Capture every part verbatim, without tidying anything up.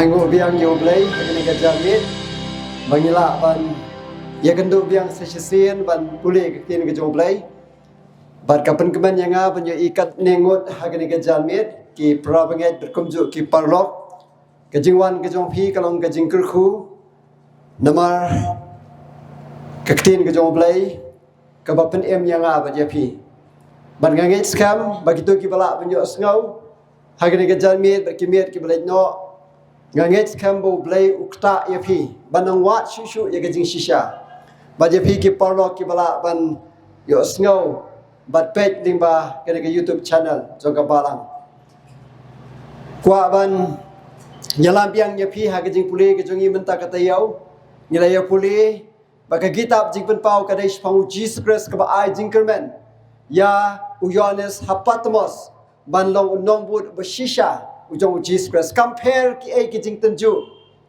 Nguh biang ïa U Blei ha kane ka janmiet ba ngi lah ban ïakynduh biang sa shisien ban pule ka ktien ka jong U Blei. Bad ka pynkmen ïa nga ban ïohi katne ngut ha kane ka janmiet, ki para bangeit bad kumjuh ki paralok. Ka jingwan ka jong phi ka long ka jingkyrkhu, namar ka ktien ka jong U Blei kaba pynim ïa nga bad ïa phi. Bad nga ngeit skhem ba kito kiba lah ban ïohsngew ha kane ka janmiet bad ki miet kiba leit noh, nga ngeit skhem ba U Blei u ktah ïa phi ban nang wad shuh shuh ïa ka jingshisha. Bad ïa phi ki paralok kiba lah ban ïohsngew bad peit lyngba kane ka YouTube channel jong ka Balang. Kwah ban ïalam biang ïa phi ha ka jingpule ka jong ngi mynta ka taïew. Ngi la ïa pule ba ka kitab Jingpynpaw ka dei shaphang U Jisu Khrist kaba ai jingkyrmen ïa u Ïoannis ha Patmos ban long u nongbud ba shisha u jong U Jisu Khrist. Kam pher kiei ki jingtynjuh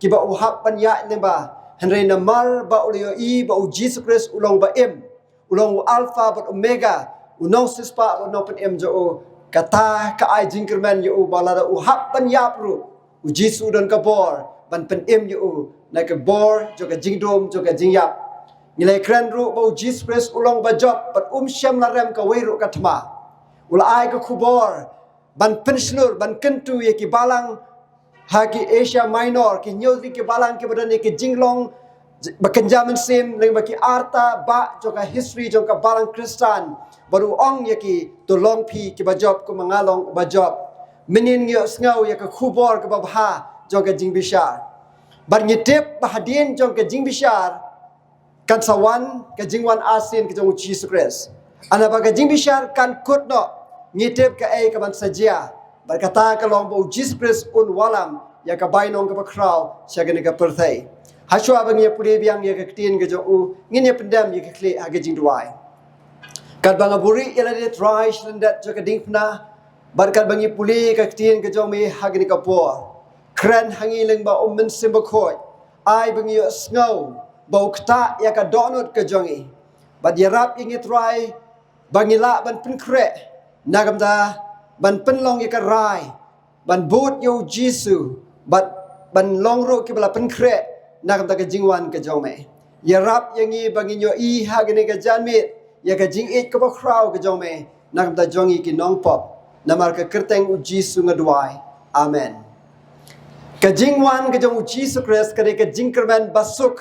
kiba u hap ban ïaid lyngba, hynrei namar ba u la ïohi ba U Jisu Khrist u long ba im, u long u Alpha bad Omega, u nongsiewspah bad u nongpynim jong u, kata ka ai jingkyrmen ïa u ba lada u hap ban ïap ruh, U Jisu u don ka bor ban pynim ïa u na ka bor jong ka jingdum jong ka jingïap. Ngi la kren ruh ba U Jisu Khrist u long ba jop bad um shym la rem kawei ruh ka thma. U la ai ka khubor ban pynshlur, ban kyntu ïa ki balang ha ki Asia Minor, ki hynñiew tylli ki balang kiba don ïa ki jinglong ba kynja mynsiem lyngba ki arta bah jong ka history jong ka Balang Khristan. Bad u ong ïa ki, to long phi kiba jop kumba nga long uba jop. Mynnin ngi ïohsngew ïa ka khubor kaba bha jong ka jingbishar. Bad ngi tip ba hadien jong ka jingbishar kan sa wan ka jingwan arsien ka jong U Jisu Khrist. Haba ka jingbishar kan kut noh, ngi tip kaei kaban sa jia. Bad kata ka long ba U Jisu Khrist un wallam ïa ka bainong kaba khraw sha kane ka pyrthei. Hashwa ba ngi ïa pule biang ïa ka ktien ka jong u, ngin ïa pyndem ïa ka khlieh ha ka jingduwai. Katba nga buhrieh ïa lade Trai sha lyndet jong ka diengphna, bad katba ngi pule ka ktien ka jong me ha kane ka por, kren ha ngi lyngba U Mynsiem Bakhuid. Ai ba ngi ïohsngew ba u ktah ïa ka dohnud ka jong ngi. Bad ïarap ïa ngi Trai ba ngi lah ban pynkhreh na ka bynta ban pynlong ïa ka rai ban bud ïa U Jisu bad ban long ruh kiba la pynkhreh na ka bynta ka jingwan ka jong me. Ïarap ïa ngi ba ngin ïohi ha kane ka janmiet ïa ka jingïeit kaba khraw ka jong me na ka bynta jong ngi ki nongpop. Namar ka kyrteng U Jisu nga duwai. Amen. Ka jingwan ka jong U Jisu Khrist ka dei ka jingkyrmen basuk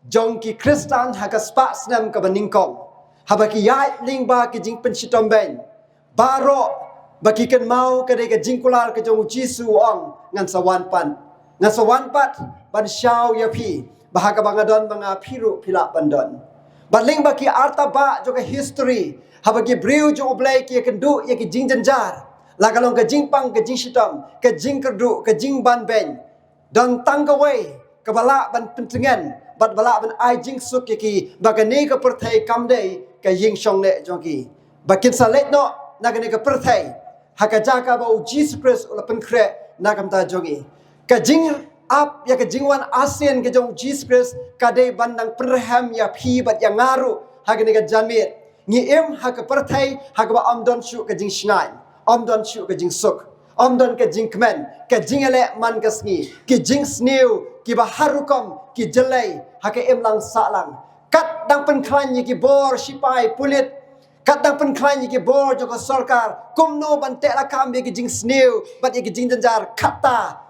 jong ki Khristan ha ka spah snem kaba nyngkong. Haba ki ïaid lyngba ki jingpynshitom beiñ baroh, ba ki kynmaw ka dei ka jingkular ka jong U Jisu u ong, ngan sa wan pat. Ngan sa wan pat ban shaw ïa phi, ba ha kaba nga don ma nga phi ruh phi lah ban don. Bad lyngba ki arta bah jong ka history, haba ki briew jong U Blei ki ïakynduh ïa ki jingjynjar, la ka long ka jingpang ka jingshitom, ka jingkyrduh, ka jingban beiñ, don tang kawei kaba lah ban pyntngen bad ba lah ban ai jingsuk ïa ki, ba kane ka pyrthei kam dei ka ïing shong neh jong ki, ba kin sa leit noh na kane ka pyrthei ha ka jaka ba U Jisu Khrist u la pynkhreh na ka bynta jong ngi. Ka jingap ïa ka jingwan arsien ka jong U Jisu Khrist ka dei ban nang pynrhem ïa phi bad ïa nga ruh ha kane ka janmiet. Ngi im ha ka pyrthei ha kaba ym don shuh ka jingshngaiñ, ym don shuh ka jingsuk, ym don ka jingkmen, ka jingïaleh man ka sngi, ki jingsniew kiba har rukom ki jyllei ha ka imlang sahlang. Kat dang pynkhlaiñ ïa ki bor shipai pulit, kat dang pynkhlaiñ ïa ki bor jong ka sorkar kumno ban teh lakam ïa ki jingsniew bad ïa ki jingjynjar, kata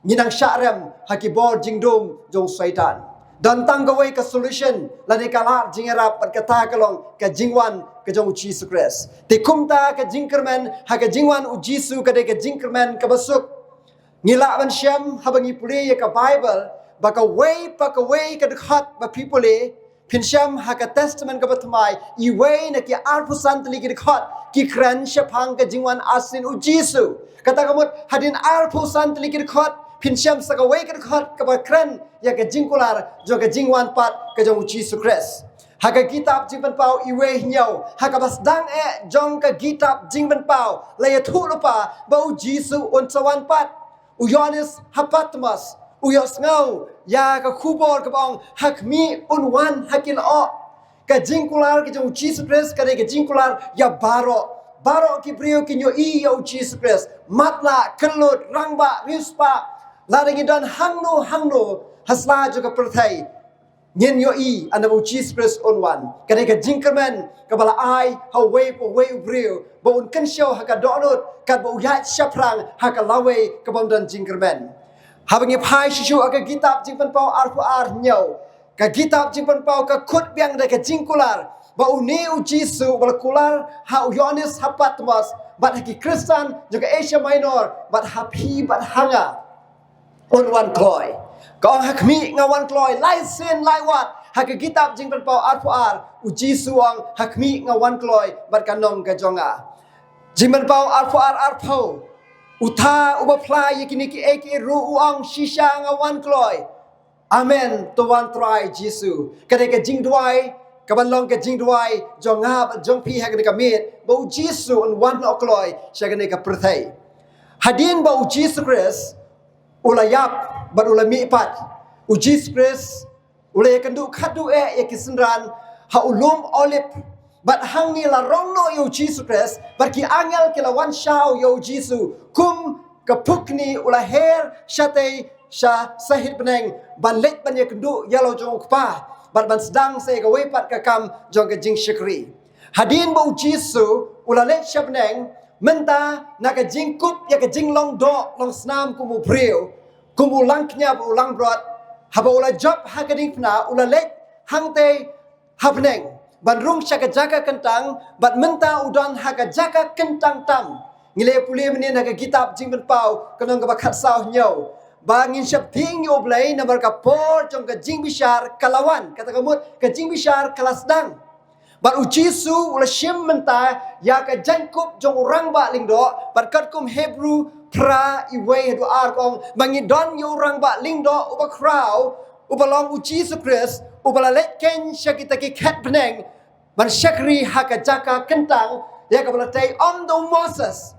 ngi nang shah rem ha ki bor jingdum jong Soitan. Don tang kawei ka solution lane ka lad jingïarap, bad kata ka long ka jingwan ka jong U Jisu Khrist. Te kumta ka jingkyrmen ha ka jingwan U Jisu ka dei ka jingkyrmen kaba suk. Ngi lah ban shem haba ngi pule ïa ka Baibl ba kawei pa kawei ka dkhot ba phi pule, phin shem ha ka Testament kaba thymmai, iwei na ki arphew san tylli ki dkhot ki kren shaphang ka jingwan arsien U Jisu. Kata ka mut hadien arphew san tylli ki dkhot phin shem sa kawei ka dkhot kaba kren ïa ka jingkular jong ka jingwan pat ka jong U Jisu Khrist. Ha ka kitab Jingpynpaw iwei hynñiew, ha kaba sdang eh jong ka kitab Jingpynpaw, la ïathuh lypa ba U Jisu un sa wan pat. U Ïoannis ha Patmos u ïohsngew ïa ka khubor kaba ong, ha khmih un wan ha ki lyoh. Ka jingkular ka jong U Jisu Khrist ka dei ka jingkular ïa baroh. Baroh ki briew kin ïohi ïa U Jisu Khrist. Matlah, kyllut, rangbah, riewspah, Lada ngi don hangno hangno ha sla jong ka pyrthei, ngin ïohi ynda ba u Jisu Khrist un wan. Ka dei ka jingkyrmen kaba la ai ha uwei pa uwei u briew ba un kynshew ha ka dohnud, katba u ïaid shaphrang ha ka lawei kabym don jingkyrmen. Haba ngi phai shuh shuh ha ka kitab Jingpynpaw arphew ar hynñiew, ka kitab Jingpynpaw ka khot biang da ka jingkular ba une u Jisu ba la kular ha u Ïoannis ha Patmos, bad ha ki Khristan jong ka Asia Minor, bad ha phi bad ha nga, un wan kloi. Ka ong, "Ha khmih nga wan kloi." Lai sien lai wat ha ka kitab Jingpynpaw arphew ar, u Jisu u ong, "Ha khmih nga wan kloi bad ka nong ka jong nga." Jingpynpaw arphew ar arphew, uta uba phla ïa kine kiei kiei ruh u ong, "Shisha nga wan kloi." Amen, to wan Trai Jisu. Ka dei ka jingduwai kaban long ka jingduwai jong nga bad jong phi ha kane ka miet, ba u Jisu un wan noh kloi sha kane ka pyrthei. Hadien ba u Jisu Khrist u la ïap bad u la mihpat, u Jisu Khrist u la ïakynduh khadduh eh ïa ki synran ha u lum Olib. Bad hangne la rong noh ïa u Jisu Khrist, bad ki angel ki la wan shaw ïa u Jisu kum ka pukni, u la her shatei sha sahit bneng ban leit ban ïakynduh ïa la u jong u Kpa, bad ban sdang sa ïa kawei pat ka kam jong ka jingshakri. Hadien ba u Jisu u la leit sha bneng, mynta na ka jingkup ïa ka jinglong doh long snam kum u briew, kum u langkñia bad u langbrot, haba u la jop ha ka diengphna, u la leit hangtei ha bneng ban rung sha ka jaka kyntang, bad mynta u don ha ka jaka kyntang tam. Ngi la pule mynnin ha ka kitab Jingpynpaw, ka lynnong kaba khatsaw hynñiew, ba ngin sheptieng ïa U Blei namar ka por jong ka jingbishar ka la wan. Kata ka mut, ka jingbishar ka la sdang. Bad u Jisu u la shim mynta ïa ka jaiñkup jong u rangbah lyngdoh, bad katkum Hebru phra, iwei haduh ar, ka ong ba ngi don ïa u rangbah lyngdoh uba khraw, uba long u Jisu Khrist, uba la leit khein sha kita ki khet bneng ban shakri ha ka jaka kyntang, ïa kaba la tei ym da u Moses,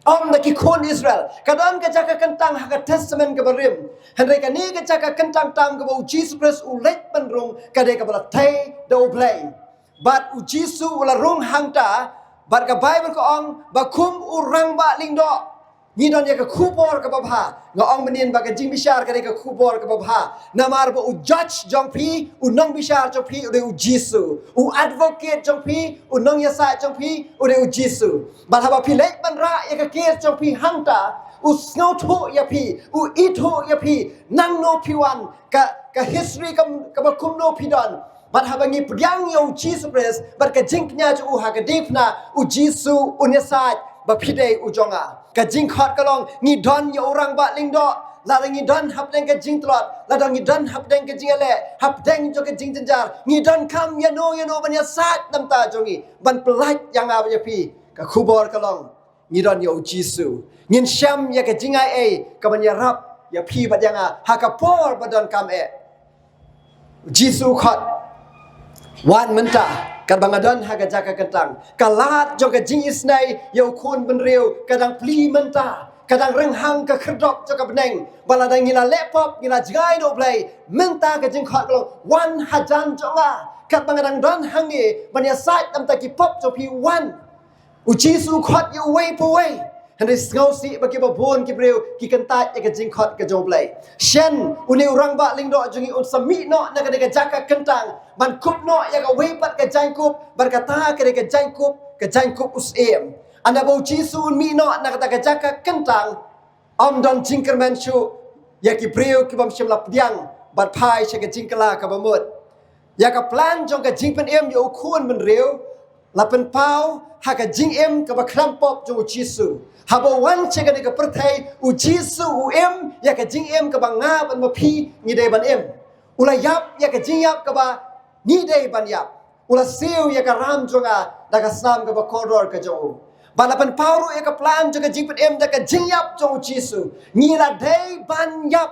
ym da ki khun Israel. Ka don ka jaka kyntang ha ka Testament kaba rim. Hynrei kane ka jaka kyntang tam kaba u Jisu Khrist u leit ban rung, ka dei kaba la tei da U Blei. Bad u Jisu u la rung hangta, bad ka Baibl ka ong ba kum u rangbah lyngdoh, ngi don ïa ka khubor kaba bha. Nga ong mynnin ba ka jingbishar ka dei ka khubor kaba bha. Namar ba u judge jong phi, u nongbishar jong phi, u dei u Jisu. U advocate jong phi, u nongïasaid jong phi, u dei u Jisu. Bad haba phi leit ban rah ïa ka case jong phi hangta, u sngewthuh ïa phi, u ithuh ïa phi, nangno phi wan, ka, ka history kam, kaba kumno phi don. Bad haba ngi pdiang ïa u Jisu Khrist bad ka jingkñia jong u ha ka diengphna, u Jisu un ïasaid ba phi dei u jong nga. Ka jingkhot ka long, ngi don ïa u rangbah lyngdoh. Lada ngi don hapdeng ka jingtlot, lada ngi don hapdeng ka jingïaleh, hapdeng jong ka jingjynjar, ngi donkam ïano ïano ban ïasaid na bynta jong ngi, ban pyllait ïa nga bad ïa phi. Ka khubor ka long, ngi don ïa u Jisu. Ngin shem ïa ka jingai ei kaban ïarap ïa phi bad ïa nga ha ka por ba donkam eh. U Jisu u khot, wan mynta, katba nga don ha ka jaka kyntang. Ka lad jong ka jingisynei ïa u khun bynriew ka dang plie mynta, ka dang rynghang ka khyrdop jong ka bneng. Ba lada ngi la leh pop, ngi la jngai na U Blei, mynta ka jingkhot ka long, wan hajan jong nga. Katba nga dang don hangne ban ïasaid na bynta ki pop jong phi, wan. U Jisu u khot ïa uwei pa uwei. Hynrei sngewsih ba kiba bun ki briew ki kyntait ïa ka jingkhot ka jong U Blei. Shen une u rangbah lyngdoh jong ngi un sa mih noh na kane ka jaka kyntang ban kup noh ïa kawei pat ka jaiñkup, bad kata ka dei ka jaiñkup, ka jaiñkup u syiem. Ynda ba u Jisu un mih noh na kata ka jaka kyntang, ym don jingkyrmen shuh ïa ki briew ki bym shym la pdiang bad phai sha ka jingkylla kaba mut. Ïa ka plan jong ka jingpynim ïa u khun bynriew la pynpaw ha ka jingim kaba khlem pop jong u Jisu. Haba u wan sha kane ka pyrthei, u Jisu u im ïa ka jingim kaba nga bad ma phi ngi dei ban im. U la ïap ïa ka jingïap kaba ngi dei ban ïap. U la siew ïa ka ram jong nga da ka snam kaba kordor ka jong u. Bad la pynpaw ruh ïa ka plan jong ka jingpynim da ka jingïap jong u Jisu. Ngi la dei ban ïap.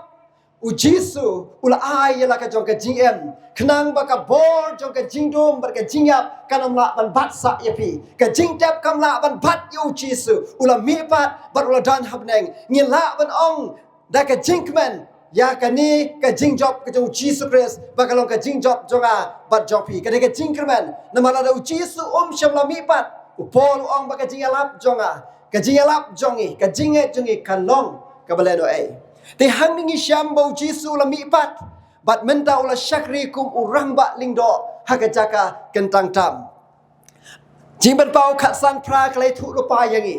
U Jisu u la ai ïa la ka jong ka jingim, khnang ba ka bor jong ka jingdum bad ka jingïap kan ym lah ban bat sah ïa phi. Ka jingtep kam lah ban bat ïa u Jisu. U la mihpat bad u la don ha bneng. Ngi lah ban ong da ka jingkmen ïa kane ka jingjop ka jong u Jisu Khrist ba ka long ka jingjop jong nga bad jong phi. Ka dei ka jingkyrmen, namar lada u Jisu um shym la mihpat, u Paul u ong ba ka jingïalap jong nga, ka jingïalap jong ngi, ka jingngeit jong ngi kan long kaba lehnohei. Te hangne ngi shem ba u Jisu u la mihpat, bad mynta u la shakri kum u rangbah lyngdoh ha ka jaka kyntang tam. Jingpynpaw khatsan phra ka la ïathuh lypa ïa ngi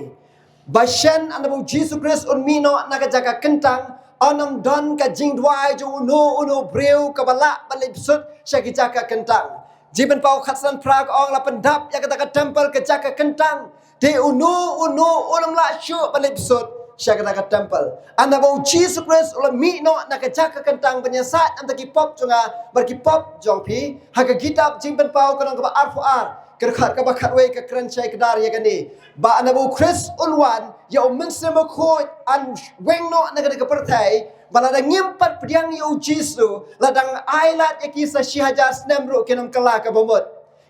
ba shen haba u Jisu Khrist un mih noh na ka jaka kyntang, un ym don ka jingduwai jong uno uno u briew kaba lah ban leit bsut sha ki jaka kyntang. Jingpynpaw khatsan phra ka ong, la pyndap ïa kata ka temple, ka jaka kyntang. Te uno uno un ym lah shuh ban leit bsut sha kata ka temple. Haba u Jisu Khrist u la mih noh na ka jaka kyntang ban ïasaid na ki pop jong nga bad ki pop jong phi. Ha ka kitab Jingpynpaw ka lynnong kaba arphew ar, ka dkhot kaba khatwei ka kren shai kdar ïa kane, ba haba u Khrist un wan, ïa u Mynsiem Bakhuid un weng noh na kane ka pyrthei, ba lada ngim pat pdiang ïa u Jisu, la dang ai lad ïa ki sa shi hajar snem ruh kin ym kylla kaba mut.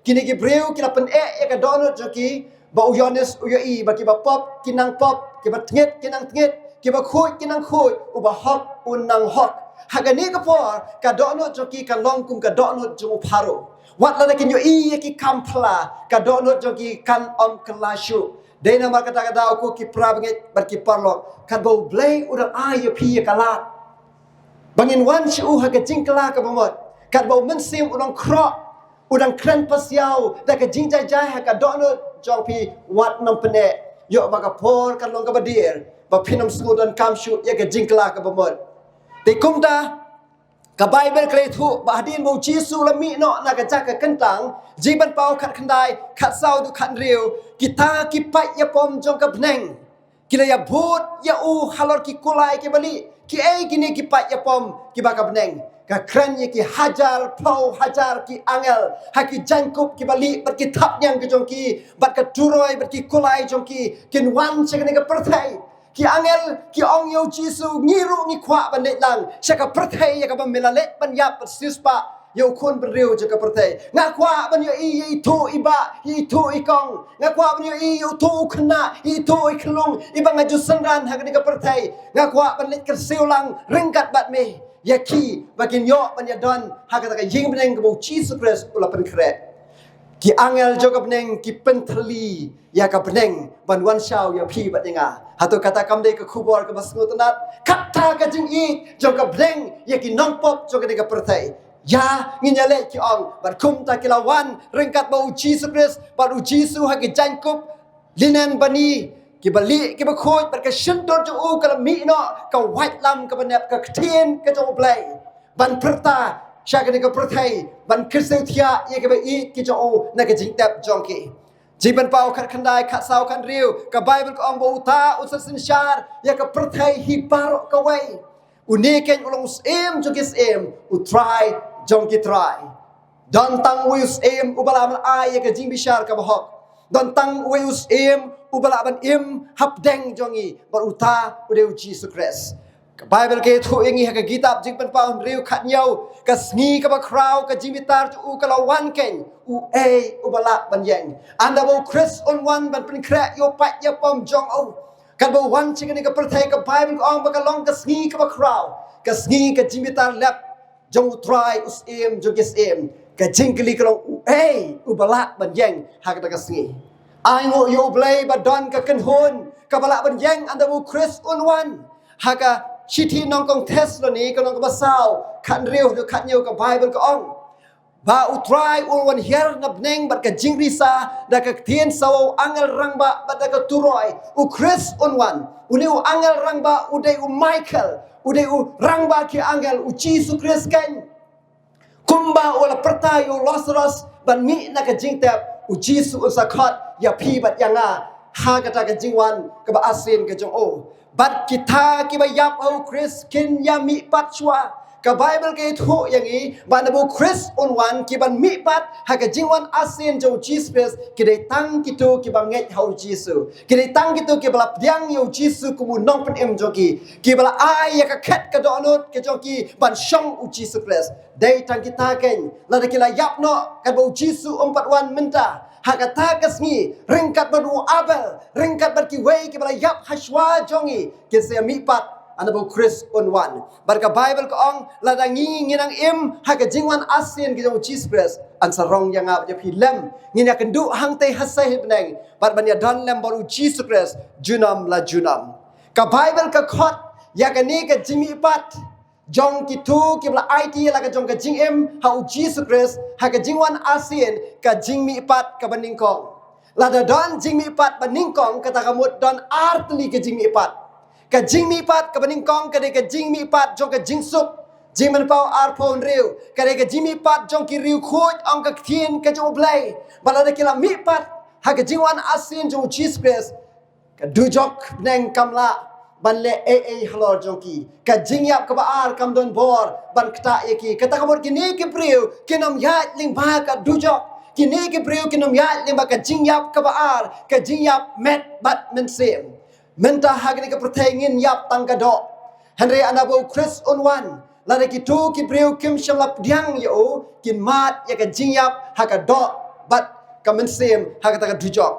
Kine ki briew ki la pyneh ïa ka dohnud jong ki, ba u Ïoannis u ïohi ba kiba pop ki nang pop, kiba tngit ki nang tngit, kiba khuid ki nang khuid, uba hok un nang hok. Ha kane ka por ka dohnud jong ki kan long kum ka dohnud jong u Pharaoh. Wat lada kin ïohi ïa ki kam phylla, ka dohnud jong ki kan ym kylla shuh. Dei namar kata ka daw, ko ki para bangeit bad ki paralok, katba U Blei u dang ai ïa phi ïa ka lad ba ngin wan sha u ha ka jingkylla kaba mut, katba u Mynsiem u dang khroh, u dang kren pasiaw da ka jingjai jai ha ka dohnud jong phi, wat nang pyneh. Ïoh ba ka por kan long kaba dier ba phin ym sngewdonkam shuh ïa ka jingkylla kaba mut. Te kumta ka Baibl ka la ïathuh ba hadien ba u Jisu u la mih noh na ka jaka kyntang, Jingpynpaw khatkhyndai, khatsaw haduh khathynriew, kita ki paid ïapom jong ka bneng ki la ïabud ïa u halor ki kulai kiba lieh. Kiei kine ki paid ïapom kiba ka bneng? Ka kren ïa ki hajar phew hajar ki angel ha ki jaiñkup kiba lieh, bad ki thapniang ki jong ki, bad ka turoi, bad ki kulai jong ki, kin wan sha kane ka pyrthei. Ki angel ki ong ïa u Jisu, ngi ruh ngi kwah ban leit lang sha ka pyrthei ïa kaba me la leit ban ïap bad siewspah ïa u khun bynriew jong ka pyrthei. Nga kwah ban ïohi ïa ithuh i bah, ïa ithuh i kong. Nga kwah ban ïohi ïa uthuh u khynnah, ïa ithuh i khyllung, iba nga ju synran ha kane ka pyrthei. Nga kwah ban leit kyrsiew lang ryngkat bad me. Ïa ki ba kin ïoh ban ïadon ha kata ka ïing bneng kaba u Jisu Khrist u la pynkhreh. Ki angel jong ka bneng ki pynthylli ïa ka bneng ban wan shaw ïa phi bad ïa nga. Hato kata kam dei ka khubor kaba sngewtynnat? Kata ka jingïeit jong ka bneng ïa ki nongpop jong kane ka pyrthei. Ïa, ngin ïaleh, ki ong, bad kumta ki la wan ryngkat bad u Jisu Khrist, bad u Jisu ha ki jaiñkup linen bani kiba lieh kiba khuid, bad ka shyntur jong u ka la mih noh, ka waitlam kaba nep, ka ktien ka jong U Blei, ban pyrta sha kane ka pyrthei, ban kyrsiew thiah ïa kiba ïeit ki jong u na ka jingtep jong ki. Jingpynpaw khatkhyndai, khatsaw, khathynriew, ka Baibl ka ong ba uta un sa synshar ïa ka pyrthei hi baroh kawei. Une keiñ u long u Syiem jong ki syiem, u Trai jong ki trai. Don tang uwei u Syiem uba lah ban ai ïa ka jingbishar kaba hok. Don tang uwei u Syiem uba lah ban im hapdeng jong ngi, bad uta u dei u Jisu Khrist. Ka Baibl ka ïathuh ïa ngi ha ka kitab Jingpynpaw hynriew, khathynñiew, ka sngi kaba khraw, ka jingbitar jong u ka la wan keiñ. Uei uba lah ban ïeng? Haba u Khrist un wan ban pynkhreh ïa u paid ïapom jong u, katba u wan sha kane ka pyrthei, ka Baibl ka ong ba ka long ka sngi kaba khraw, ka sngi ka jingbitar lep jong u Trai, u Syiem jong ki syiem. Ka jingkylli ka long, uei uba lah ban ïeng ha kata ka sngi? Ai nguh ïa U Blei ba don ka kynhun kaba lah ban ïeng haba u Khrist un wan. Ha ka shithi Nyngkong Thessaloni, ka lynnong kaba saw, khathynriew haduh khathynñiew, ka Baibl ka ong ba u Trai un wan hiar na bneng bad ka jingrisa, da ka ktien sawa u angel rangbah, bad da ka turoi. U Khrist un wan. Une u angel rangbah u dei u Michael, u dei u rangbah ki angel, u Jisu Khrist keiñ. Kumba u la pyrta ïa u Lasaros ban mih na ka jingtep, u Jisu un sa khot ïa phi bad ïa nga ha kata ka jingwan kaba arsien ka jong u. Bad kita kiba ïap ha u Khrist kin ïamihpat shuwa. Ka Baibl ka ïathuh ïa ngi ba haba u Khrist un wan, ki ban mihpat ha ka jingwan arsien jong u Jisu Khrist ki dei tang kito kiba ngeit ha u Jisu. Ki dei tang kito kiba la pdiang ïa u Jisu kum u nongpynim jong ki, kiba la ai ïa ka khet ka dohnud ka jong ki ban shong u Jisu Khrist. Dei tang kita keiñ, lada ki la ïap noh katba u Jisu um pat wan mynta, ha kata ka sngi, ryngkat bad u Abel, ryngkat bad kiwei kiba la ïap ha shuwa jong ngi, kin sa ïamihpat haba u Khrist un wan. Bad ka Baibl ka ong, lada ngi ngi nang im ha ka jingwan arsien ka jong u Jisu Khrist, yn sa rong ïa nga bad ïa phi lem, ngin ïakynduh hangtei ha sha bneng bad ban ïadon lem bad u Jisu Khrist junom la junom. Ka Baibl ka khot ïa kane ka jingmihpat jong kito kiba la aiti la ka jong ka jingim ha U Jisu Khrist ha ka jingwan arsien, ka jingmihpat kaba nyngkong. Lada don jingmihpat ba nyngkong, kata ka mut don ar tylli ka jingmihpat. Ka jingmihpat kaba nyngkong ka dei ka jingmihpat jong ka jingsuk, Jingpynpaw arphew hynriew, ka dei ka jingmihpat jong ki riewkhuid, ong ka ktien ka jong U Blei. Bad lada ki la mihpat ha ka jingwan arsien jong U Jisu Khrist, ka dujok bneng kam lah ban leh ei ei halor jong ki. Ka jingïap kaba ar kam don bor ban ktah ïa ki. Kata ka mut kine ki briew kin ym ïaid lyngba ka dujok. Kine ki briew kin ym ïaid lyngba ka jingïap kaba ar, ka jingïap met bad mynsiem. Mynta ha kane ka pyrthei ngin ïap tang ka doh. Hynrei haba U Khrist un wan, lada kito ki briew kim shym la pdiang ïa u, kin mad ïa ka jingïap ha ka doh bad ka mynsiem ha kata ka dujok.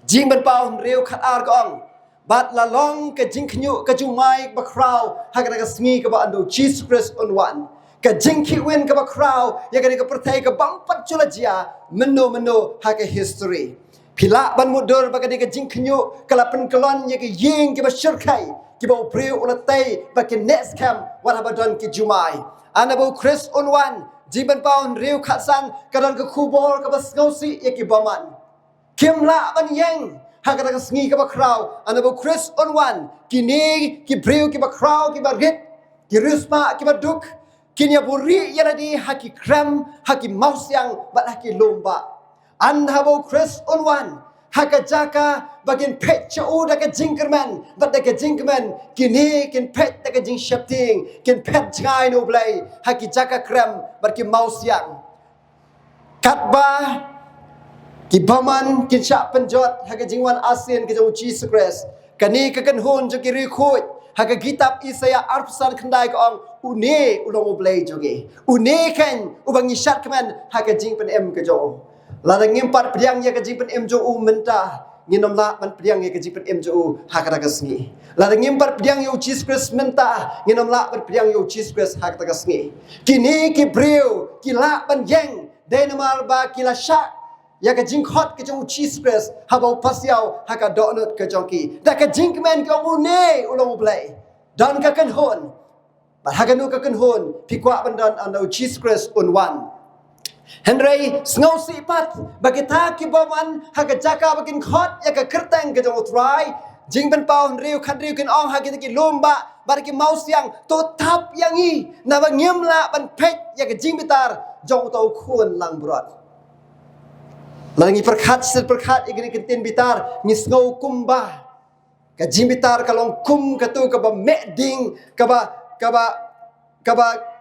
Jingpynpaw hynriew khatar ka ong, bad la long ka jingkhynñiuh ka jumai bakhraw ha kata ka sngi kaba U Jisu Khrist un wan. Ka jingkhih win kaba khraw ïa kane ka pyrthei ka bym pat ju la jia mynno mynno ha ka history. Phi lah ban mutdur ba kane ka jingkhynñiuh ka la pynkyllon ïa ki ïing kiba shyrkhei, kiba u briew u la tei ba kin neh skhem wat haba don ki jumai. Haba U Khrist un wan, Jingpynpaw hynriew khatsan, ka don ka khubor kaba sngewsih ïa ki bymman. Kim lah ban ïeng ha kata ka sngi kaba khraw, haba U Khrist un wan, kine ki briew kiba khraw, kiba rit, ki riewspah, kiba duk, kin ïa buhrieh ïa lade ha ki krem, ha ki mawsiang bad ha ki lum bah. Haba U Khrist un wan, ha ka jaka ba kin peit sha u da ka jingkyrmen bad da ka jingkmen, kine kin peit da ka jingsheptieng, kin peit jngai na U Blei ha ki jaka krem bad ki mawsiang. Katba ki bymman kin shah pynjot ha ka jingwan arsien ka jong U Jisu Khrist, kane ka kynhun jong ki riewkhuid ha ka kitab Isaïah arphew san khyndai ka ong, une u long U Blei jong ngi. Une keiñ uba ngi shad kmen ha ka jingpynim ka jong u. Lada ngim pat pdiang ïa ka jingpynim jong u mynta, ngin ym lah ban pdiang ïa ka jingpynim jong u ha kata ka sngi. Lada ngim pat pdiang ïa U Jisu Khrist mynta, ngin ym lah ban pdiang ïa U Jisu Khrist ha kata ka sngi. Kine ki briew ki lah ban ïeng dei namar ba ki la shah ïa ka jingkhot ka jong U Jisu Khrist haba u pasiaw ha ka dohnud ka jong ki. Da ka jingkmen ki ong, une u long U Blei. Don ka kynhun. Bad ha kano ka kynhun phi kwah ban don haba U Jisu Khrist un wan? Hynrei sngewsih pat ba kita ki bymman ha ka jaka ba kin khot ïa ka kyrteng ka jong U Trai, Jingpynpaw hynriew khathynriew kin ong ha kita ki lum bah bad ki mawsiang, to thap ïa ngi, naba ngim lah ban peit ïa ka jingbitar jong uta u khun langbrot. Lada ngi pyrkhat sngewsih pyrkhat ïa kine ki ktien bitar, ngi sngew kumba ka jingbitar ka long kum katu kaba meh ding, kaba, kaba, kaba,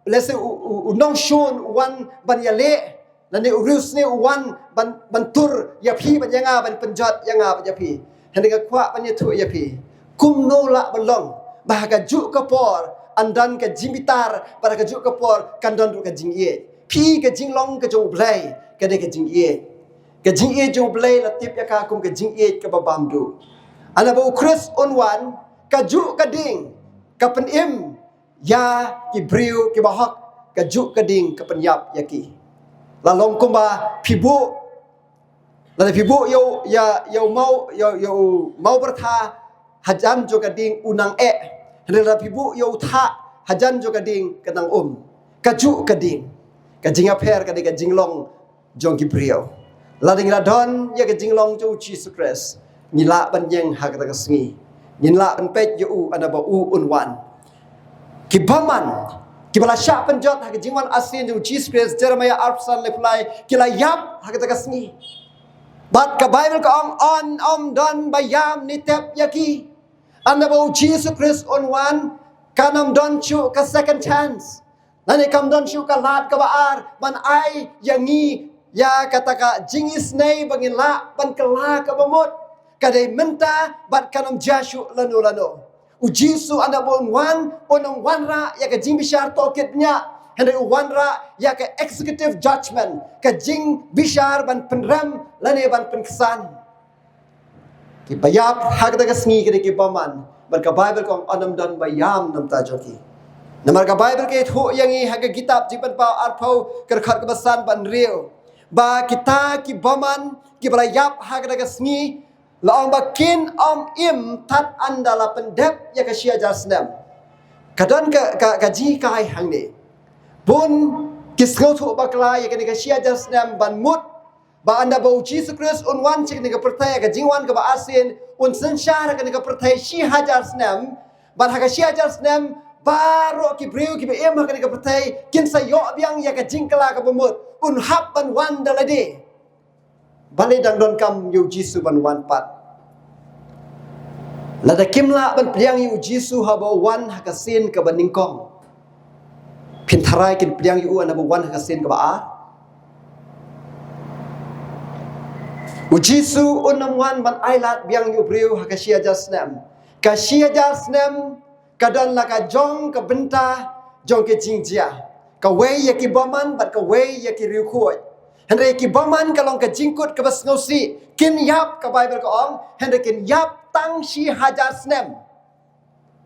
lehse u, u, u nongshun u wan ban ïaleh, lane u riewsniew u wan ban, ban tur ïa phi bad ïa nga, ban pynjot ïa nga bad ïa phi. Hynrei nga kwah ban ïathuh ïa phi, kumno lah ban long ba ha kajuh ka por yn don ka jingbitar bad ha kajuh ka por kan don ruh ka jingïeit? Phi, ka jinglong ka jong U Blei ka dei ka jingïeit. Ka jingïeit jong U Blei la tip ïa ka kum ka jingïeit kaba bymduh. Haba U Khrist un wan, kajuh ka ding ka pynim ïa ki briew kiba hok, kajuh ka ding ka pynïap ïa ki. La long kumba phi buh, lada phi buh ïa u, ïa, ïa u maw, ïa, ïa u mawbyrtha hajan jong ka ding u nang eh. Hynrei lada phi buh ïa u thah hajan jong ka ding ka nang um. Kajuh ka ding. Ka jingïapher ka dei ka jinglong jong ki briew. Lada ngi la don ïa ka jinglong jong U Jisu Khrist, ngi lah ban ïeng ha kata ka sngi. Ngin lah ban peit ïa u haba u un wan. Ki bymman kiba la shah pynjot ha ka jingwan arsien jong U Jisu Khrist, Jeremiah arphew san, laiphew lai, ki la ïap ha kata ka sngi. Bad ka Baibl ka ong, yn ym don ba ïam ne tep ïa ki. Haba U Jisu Khrist un wan, kan ym don shuh ka second chance. Lane kam don shuh ka lad kaba ar ban ai ïa ngi ïa kata ka jingisynei ba ngin lah ban kylla kaba mut. Ka dei mynta bad kan ym jia shuh lano lano. U Jisu haba un wan, un ym wanrah ïa ka jingbishar tohkit bniah, hynrei u wanrah ïa ka executive judgment, ka jingbishar ban pynrem lane ban pynksan. Kiba ïap ha kata ka sngi ki dei ki bymman, bad ka Baibl ka ong yn ym don ba ïam na bynta jong ki. Namar ka Baibl ka ïathuh ïa ngi ha ka kitab Jingpynpaw arphew, ka dkhot kaba san bad hynriew, ba kita ki bymman kiba la ïap ha kata ka sngi, La ong ba kin ym im tad haduh la pyndep ïa ka shi hajar snem. Ka don ka, ka, ka jinghikai hangne. Bun ki sngewthuh bakla ïa kane ka shi hajar snem ban mut ba haduh ba u Jisu Khrist un wan sha kane ka pyrthei ha ka jingwan kaba arsien, un synshar ha kane ka pyrthei shi hajar snem, bad ha ka shi hajar snem baroh ki briew kiba im ha kane ka pyrthei kin sa ïoh biang ïa ka jingkylla kaba mut, un hap ban wan da lade. Balei dang donkam ïa u Jisu ban wan pat? Lada kim lah ban pdiang ïa u Jisu haba u wan ha ka sien kaba nyngkong, phin tharai kin pdiang ïa u haba u wan ha ka sien kaba ar? U Jisu un ym wan ban ailad biang ïa u briew ha ka shi hajar snem. Ka shi hajar snem ka don la ka jong ka bynta jong ka jingjia. Kawei ïa ki bymman bad kawei ïa ki riewkhuid. Hynrei ki bymman ka long ka jingkut kaba sngewsih, kin ïap, ka Baibl ka ong, hynrei kin ïap tang shi hajar snem.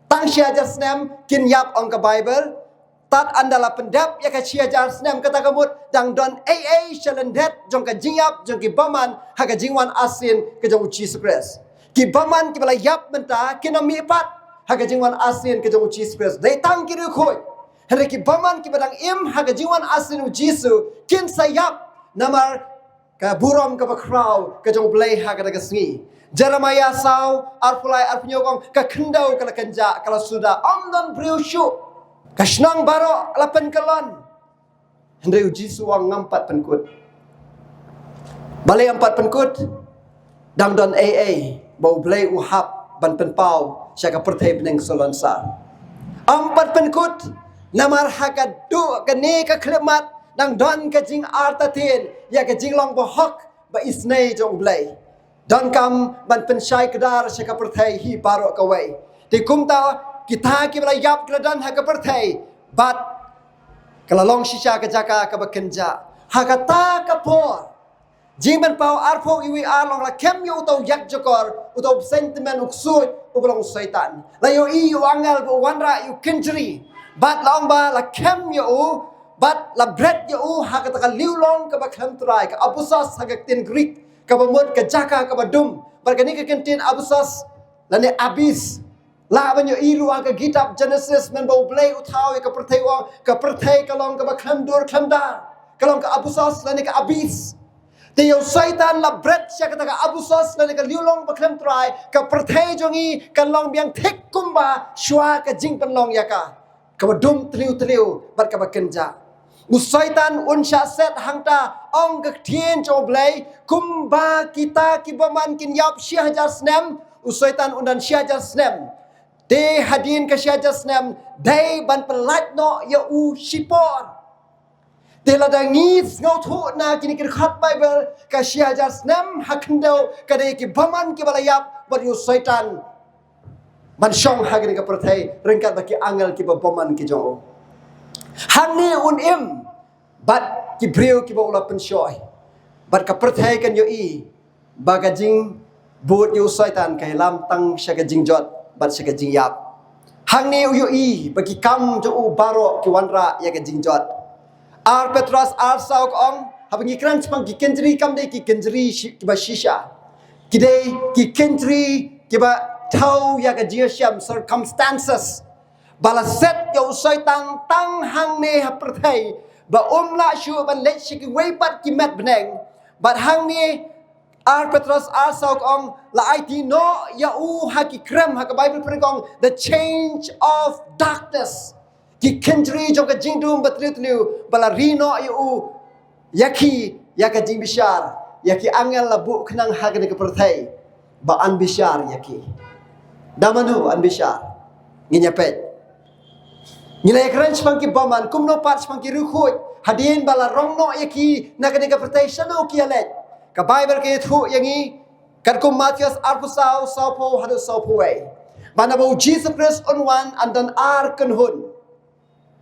Tang shi hajar snem kin ïap, ong ka Baibl. Tad haduh la pyndep ïa ka shi hajar snem, kata ka mut dang don ei ei sha lyndet jong ka jingïap jong ki bymman ha ka jingwan arsien ka jong u Jisu Khrist. Ki bymman kiba la ïap mynta kin ym mih pat ha ka jingwan arsien ka jong u Jisu Khrist. Dei tang ki riewkhuid. Hynrei ki bymman kiba dang im ha ka jingwan arsien u Jisu kin sa ïap, namar ka burom kaba khraw ka jong u Blei ha kata ka sngi. Jeremaïah saw, arphew lai, arphew hynñiew ka ong, ka khyndew ka la kynjah, ka la suda, ym don briew shuh. Ka shnong baroh la pynkyllon. Hynrei u Jisu u ong ngam pat pynkut. Balei ym pat pynkut? Dang don ei ei ba u Blei u hap ban pynpaw sha ka pyrthei bneng salonsar. Ym pat pynkut, namar ha ka duh kane ka khyllipmat dang don ka jingartatien ïa ka jinglong bahok ba isynei jong u Blei. Donkam ban pynshai kdar sha ka pyrthei hi baroh kawei. Te kumta kita kiba la ïap ki la don ha ka pyrthei, bad ka la long shisha ka jaka kaba kynjah. Ha kata ka por, Jingpynpaw arphew wei ar, la ong la khem ïa uta u ïakjakor, uta u sentiment, u ksuid uba long u Soitan. La ïohi ïa u angel ba u wanrah ïa u kynjri. Bad la ong ba la khem ïa u, bad la bret ïa u ha kata ka liulong kaba khlem trai, ka abyssos ha ka ktien Greek, kaba mut ka jaka kaba dum. Bad kane ka kyntien abyssos lane abyss, lah ban ïohi ruh ha ka kitab Genesis, mynba u Blei u thaw ïa ka pyrthei, u ong ka pyrthei ka long kaba khlem dur khlem dar, ka long ka abyssos lane ka abyss. Te ïa u Soitan la bret sha kata ka abyssos lane ka liulong ba khlem trai, ka pyrthei jong ngi kan long biang thik kumba shuwa ka jingpynlong ïa ka, kaba dum tliw tliw bad kaba kynjah. U Soitan un shah set hangta, ong ka ktien jong u Blei, kumba kita ki bymman kin ïap shi hajar snem, u Soitan un don shi hajar snem. Te hadien ka shi hajar snem dei ban pyllait noh ïa u shipor. Te lada ngi sngewthuh na kine ki dkhot Baibl, ka shi hajar snem ha khyndew ka dei ki bymman kiba la ïap bad ïa u Soitan ban shong ha kane ka pyrthei ryngkat bad ki angel kiba bymman ki jong u. Hangne un im bad ki briew kiba u la pynshoi, bad ka pyrthei kan ïohi ba ka jingbud ïa u Soitan ka ïalam tang sha ka jingjot bad sha ka jingïap. Hangne u ïohi ba ki kam jong u baroh ki wanrah ïa ka jingjot. Ar Petros ar saw ka ong, haba ngi kren shaphang ki kynjri, kam dei ki kynjri shi-, kiba shisha. Ki dei ki kynjri kiba thaw ïa ka jingïashem, circumstances. Ba la set ïa u Soitan tang hangne ha pyrthei ba um lah shuh ban leit sha kiwei pat ki met bneng. Bad hangne ar Petros ar saw ka ong, la aiti noh ïa u ha ki krem, ha ka Baibl pyrshah ka ong the chains of darkness. Ki kynjri jong ka jingdum ba tliw tliw ba la ri noh ïa u ïa ki, ïa ka jingbishar, ïa ki angel la buh khnang ha kane ka pyrthei ba yn bishar ïa ki. Da mano yn bishar? Ngin ïa peit. Ngi la ïakren shaphang ki bymman, kumno pat shaphang ki riewkhuid? Hadien ba la rong noh ïa ki na kane ka pyrthei, shano ki ïaleit? Ka Baibl ka ïathuh ïa ngi katkum Mathaios arphew saw, sawphew haduh sawphew wei, ba naba u Jisu Khrist un wan yn don ar kynhun.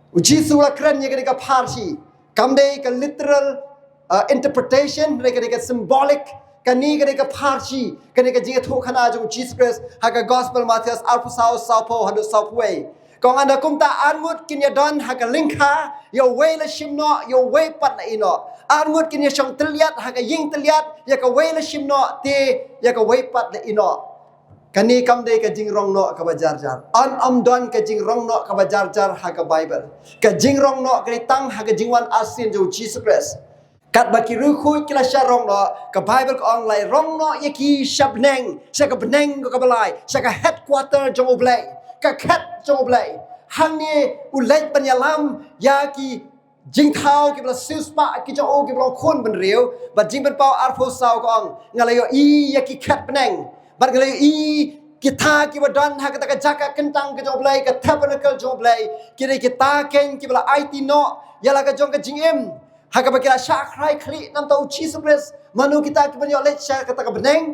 U Jisu u la kren ïa kane ka pharshi. Kam dei ka literal, uh, interpretation, ne ka dei ka symbolic. Kane ka dei ka pharshi, kane ka jingïathuhkhana jong u Jisu Khrist ha ka Gospel Mathaios arphew saw, sawphew haduh sawphew wei. Kong anda kumta arngut kin ïa don ha ka lyngkha, ïa uwei la shim noh, ïa uwei pat la ïeh noh. Arngut kin ïa shong tylliat ha ka ïing tylliat, ïa kawei la shim noh, te ïa kawei pat la ïeh noh. Kane kam dei ka jingrong noh kaba jar jar. Yn ym don ka jingrong noh kaba jar jar ha ka Baibl. Ka jingrong noh ka dei tang ha ka jingwan arsien jong u Jisu Khrist. Katba ki riewkhuid ki la shah rong noh, ka Baibl ka ong la rong noh ïa ki sha bneng, sha ka bneng kaba lai, sha ka headquarter jong U Blei, ka khet jong U Blei. Hangne u leit ban ïalam ïa ki jingthaw kiba la siewspah ki jong u kiba long khun bynriew, bad Jingpynpaw arphew saw ka ong, nga la ïohi ïa ki khet bneng, bad nga la ïohi kita kiba don ha kata ka jaka kyntang ka jong U Blei, ka tabernacle jong U Blei, ki dei kita kein kiba la aiti noh ïa la ka jong ka jingim. Ha kaba ki la shah khrai khlieh na ka bynta u Jisu Khrist. Mano kita kiban ïoh leit sha kata ka bneng?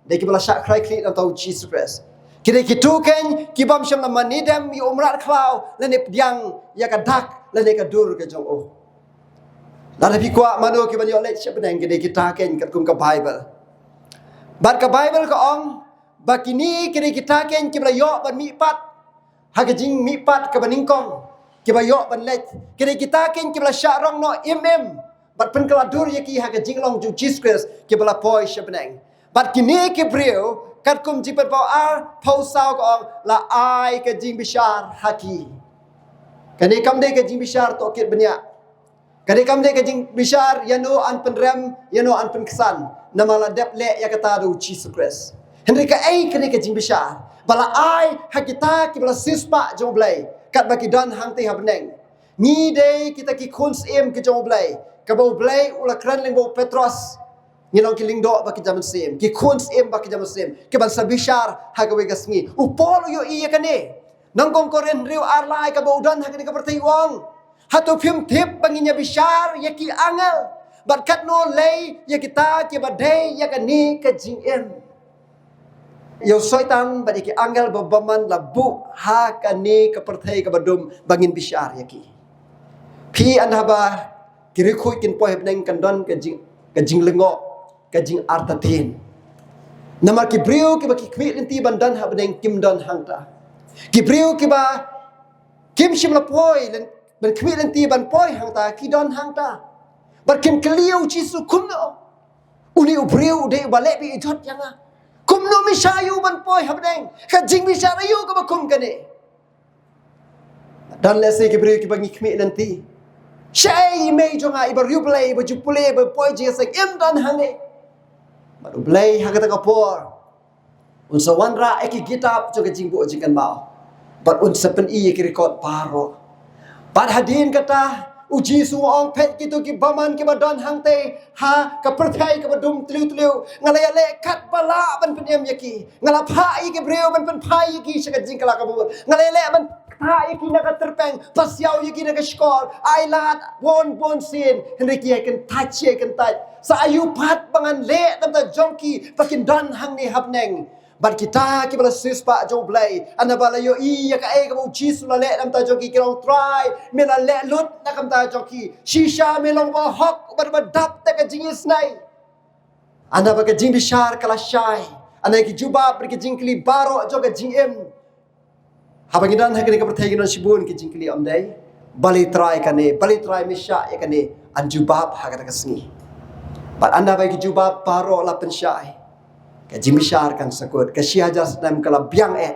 Dei kiba la shah khrai khlieh na ka bynta u Jisu Khrist. Ki dei kito kein ki bym shym la mane dem ïa u mrad khlaw lane pdiang ïa ka dak lane ka dur ka jong u. Lada phi kwah mano kiban ïoh leit sha bneng, ki dei kita kein katkum ka Baibl. Bad ka Baibl ka ong ba kine ki dei kita kein kiba la ïoh ban mihpat ha ka jingmihpat kaba nyngkong, kiba ïoh ban leit. Ki dei kita kein kiba la shah rong noh im im bad pynkylla dur ïa ki ha ka jinglong jong u Jisu Khrist, kiba la poi sha bneng. Bad kine ki briew, katkum Jingpynpaw arphew saw ka ong, la ai ka jingbishar ha ki. Kane kam dei ka jingbishar tohkit bniah. Kane kam dei ka jingbishar ïano yn pynrem, ïano yn pynksan. Namar la dep leh ïa kata da u Jisu Khrist. Hynrei kaei kane ka jingbishar ba la ai ha kita kiba la siewspah jong U Blei, katba ki don hangtei ha bneng? Ngi dei kita ki khun syiem ki jong U Blei, kaba U Blei u la kren lyngba u Petros. Ngi long ki lyngdoh ba ki jam mynsiem, ki khun syiem ba ki jam mynsiem, kiban sa bishar ha kawei ka sngi. U Paul u ïohi ïa kane. Nyngkong Korinth hynriew, ar lai, kaba u don ha kane ka pyrthei u ong, hato phim tip ba ngin ïa bishar ïa ki angel bad katno lei ïa kita kiba dei ïa kane ka jingim? Ïa u Soitan bad ïa ki angel ba bymman la buh ha kane ka pyrthei kaba dum ba ngin bishar ïa ki. Phi, ynda ba ki riewkhuid kin poi ha bneng, kan don ka jing, ka jinglyngngoh, ka jingartatien. Namar ki briew kiba ki khmih lynti ban don ha bneng kim don hangta. Ki briew kiba kim shym la poi lyn, ban khmih lynti ban poi hangta, ki don hangta. Bad kin kylli ïa u Jisu, kumno? Une u briew u dei uba leh bejot ïa nga. Kumno me shah ïa u ban poi ha bneng? Ka jingbishar aïu kaba kum kane? Don lehse ki briew kiba ngi khmih lynti. Shaei i mei jong nga, iba riewblei, iba ju pule, iba poi jingïaseng, im don hangne? Bad U Blei ha kata ka por un sa wanrah ïa ki kitab jong ka jingbuh jingkynmaw, bad un sa pyni ïa ki record baroh. Bad hadien kata u Jisu u ong, peit kito ki bymman kiba don hangtei ha ka pyrthei kaba dum tliw tliw, nga la ïaleh katba lah ban pynim ïa ki. Nga la phah ïa ki briew ban pynphai ïa ki sha ka jingkylla ka bun. Nga la ïaleh ban phah ïa ki na ka tyrpeng, pasiaw ïa ki na ka shkor, ailad bun bun sien, hynrei ki ïai kyntait, ki ïai kyntait. Sa aïu pat ba ngan leh na ka bynta jong ki ba kin don hangne ha bneng? Bad kita kiba la siewspah jong U Blei, ynda ba la ïohi ïa kaei kaba u Jisu u la leh na ka bynta jong ki, ki ong, Trai, me la leh lut na ka bynta jong ki. Shisha me long bahok bad badap da ka jingisynei. Ynda ba ka jingbishar ka la shai, ynda ki jubab bad ki jingkylli baroh jong ka jingim. Haba ngi don ha kane ka pyrthei ngi don shibun ki jingkylli, ym dei? Balei Trai kane, balei Trai me shah ïa kane? Yn jubab ha kata ka sngi. Bad ynda ba ki jubab baroh la pynshai, ka jingbishar kan sa kut. Ka shi hajar snem ka la biang eh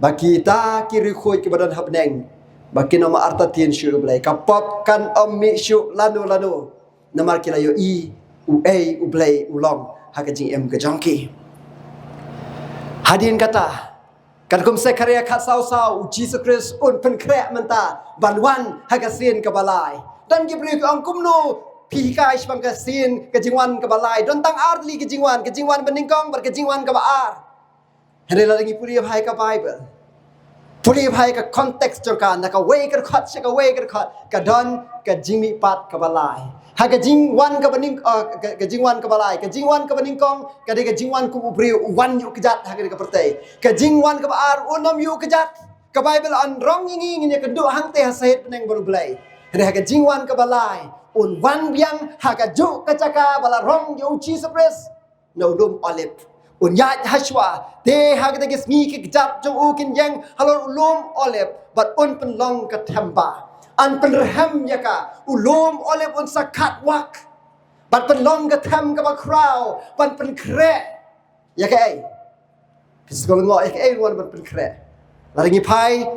ba kita ki riewkhuid kiba don ha bneng ba kin ym artatien shuh ïa U Blei. Ka pop kan ym mih shuh lano lano. Namar ki la ïohi uei U Blei u long ha ka jingim ka jong ki. Hadien kata, katkum Sekharïa khatsaw saw, u Jisu Khrist un pynkhreh mynta ban wan ha ka sien kaba lai. Don ki briew ki ong, kumno phi hikai shaphang ka sien, ka jingwan kaba lai? Don tang ar tylli ka jingwan, ka jingwan ba nyngkong bad ka jingwan kaba ar. Hynrei lada ngi pule bha ïa ka Baibl, pule bha ïa ka context jong ka, na kawei ka dkhot sha kawei ka dkhot, ka don ka jingmihpat kaba lai. Ha ka jingwan kaba nyng, uh, ka, ka jingwan kaba lai, ka jingwan kaba nyngkong ka dei ka jingwan kum u briew, u wan ïuh kjat ha kane ka pyrthei. Ka jingwan kaba ar, un ym ïuh kjat. Ka Baibl yn rong ïa ngi, ngin ïakynduh hangtei ha sahit bneng bad U Blei. Hynrei ha ka jingwan kaba lai, un wan biang ha kajuh ka jaka ba la rong ïa u Jisu Khrist. Na u lum Olib. Un ïaid hashwa, te ha kata ka sngi ki kjat jong u kin ïeng halor u lum Olib, bad un pynlong ka themba. Yn pynrhem ïa ka, u lum Olib un sa khat wak. Bad pynlong ka them kaba khraw, ban pynkhreh ïa kaei? Phi sngewbha ïa kaei ruh ban pynkhreh? Lada ngi phai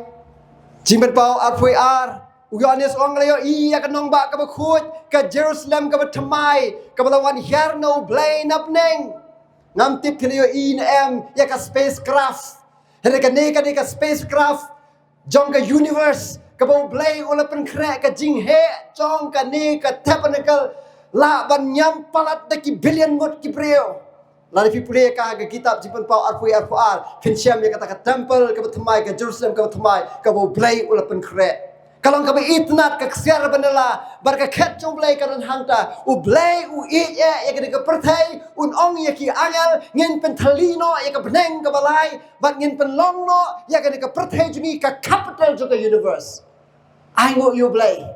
Jingpynpaw arphew ar, u Ïoannis u ong, la ïohi ïa ka nongbah kaba khuid, ka Jerusalem kaba thymmai, kaba la wan hiar na U Blei na bneng. Ngam tip phi la ïohi ne em ïa ka spacecraft. Hynrei kane ka dei ka spacecraft jong ka universe, kaba U Blei u la pynkhreh, ka jingheh jong kane ka tabernacle, lah ban ñiam palat da ki billion ngut ki briew. Lada phi pule ka ha ka kitab Jingpynpaw arphew, arphew ar, phin shem ïa kata ka temple kaba thymmai, ka Jerusalem kaba thymmai, kaba U Blei u la pynkhreh. Ka long kaba itynnad, ka ksiar ba nyngkong, bad ka khet jong U Blei ka don hangta. U Blei u ïeit ïa kane ka pyrthei, un ong ïa ki angel, ngin pynthylli noh ïa ka bneng kaba lai, bad ngin pynlong noh ïa kane ka pyrthei jong ngi ka capital jong ka universe. Ai nguh ïa U Blei